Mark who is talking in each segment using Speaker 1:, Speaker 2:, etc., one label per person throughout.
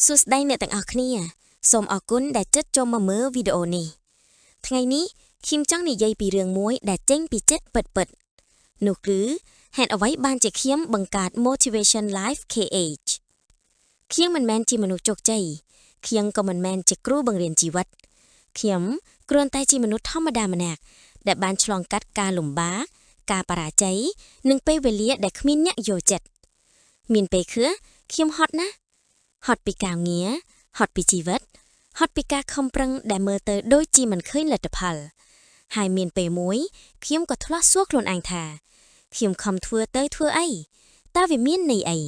Speaker 1: សួស្តីអ្នកទាំងអស់គ្នាសូមអរគុណដែលចុចចូលមកមើលវីដេអូនេះថ្ងៃនេះខ្ញុំចង់និយាយពីរឿងមួយដែលចេញពីចិត្តពិតៗនោះគឺហេតុអ្វីបានជាខ្ញុំបង្កើត Motivation Life KH ខ្ញុំមិនមែនជាមនុស្សជោគជ័យខ្ញុំក៏មិនមែនជាគ្រូបង្រៀនជីវិតខ្ញុំគ្រាន់តែជាមនុស្សធម្មតាម្នាក់ដែលបានឆ្លងកាត់ការលំបាកការបរាជ័យនិងពេលវេលាដែលគ្មានអ្នកយល់ចិត្តមានពេលខ្លះខ្ញុំហត់ណាស់ ហត់ពីការងារហត់ពីជីវិតហត់ពីការខំប្រឹងដែលមើលទៅដូចជាមិនឃើញលទ្ធផលហើយមានពេលមួយខ្ញុំក៏ធ្លាប់សួរខ្លួនឯងថាខ្ញុំខំធ្វើទៅធ្វើអីតើវាមានន័យអី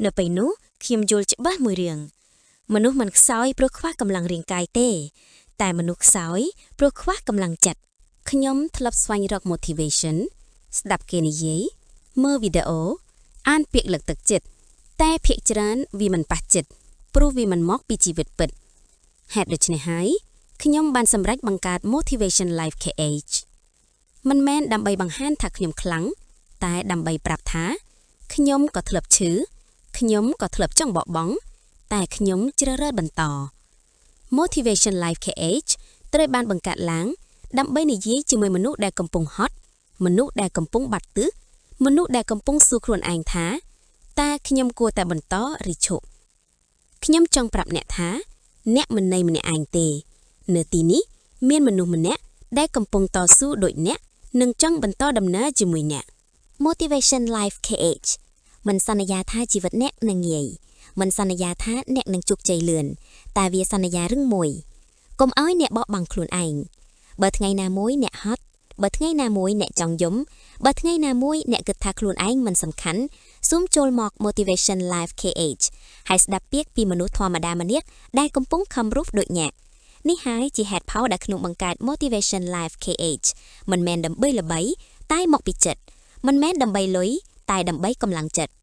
Speaker 1: នៅពេលនោះខ្ញុំយល់ច្បាស់មួយរឿងមនុស្សមិនខ្សោយព្រោះខ្វះកម្លាំងរាងកាយទេ តែមនុស្សខ្សោយព្រោះខ្វះកម្លាំងចិត្ត
Speaker 2: ខ្ញុំធ្លាប់ស្វែងរក motivation ស្ដាប់គេនិយាយមើលវីដេអូអានពាក្យលើកទឹកចិត្តតែភាគច្រើនវាមិនប៉ះចិត្តព្រោះវាមិនមកពីជីវិតពិតហេតុដូច្នេះហើយខ្ញុំបានសម្រេចបង្កើត Motivation Life KH មិនមែនដើម្បីបង្ហាញថាខ្ញុំខ្លាំងតែដើម្បីប្រាប់ថាខ្ញុំក៏ធ្លាប់ឈឺខ្ញុំក៏ធ្លាប់ចង់បោះបង់តែខ្ញុំជ្រើសរើសបន្ត Motivation Life KH ត្រូវបានបង្កើតឡើង ដើម្បីនិយាយជាមួយមនុស្សដែលកំពុងហត់មនុស្សដែលកំពុងបាត់ទិសមនុស្សដែលកំពុងសួរខ្លួនឯងថាតើខ្ញុំគួរតែបន្តឬឈប់ខ្ញុំចង់ប្រាប់អ្នកថា អ្នកមិននៅម្នាក់ឯងទេ នៅទីនេះមានមនុស្សម្នាក់ដែលកំពុងតស៊ូដូចអ្នកនិងចង់បន្តដំណើរជាមួយអ្នក
Speaker 1: Motivation Life KH មិនសន្យាថាជីវិតអ្នកនឹងងាយមិនសន្យាថាអ្នកនឹងជោគជ័យលឿនតែវាសន្យារឿងមួយកុំឲ្យអ្នកបោះបង់ខ្លួនឯងបើថ្ងៃណាមួយអ្នកហត់បើថ្ងៃណាមួយអ្នកចង់យំបើថ្ងៃណាមួយអ្នកគិតថាខ្លួនឯងមិនសំខាន់សូមចូលមក Motivation Life KH ហើយស្ដាប់ពាក្យពីមនុស្សធម្មតាម្នាក់ដែលកំពុងខំរស់ដូចអ្នកនេះហើយជាហេតុផលដែលខ្ញុំបង្កើត Motivation Life KH មិនមែនដើម្បីល្បីតែមកពីចិត្ត មិនមែនដើម្បីលុយតែដើម្បីកម្លាំងចិត្ត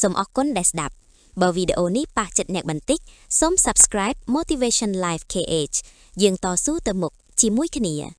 Speaker 1: សូមអរគុណដែលស្ដាប់បើវីដេអូនេះប៉ះចិត្តអ្នកបន្តិចសូម Subscribe Motivation Life KH យើងតស៊ូទៅមុខជាមួយគ្នា។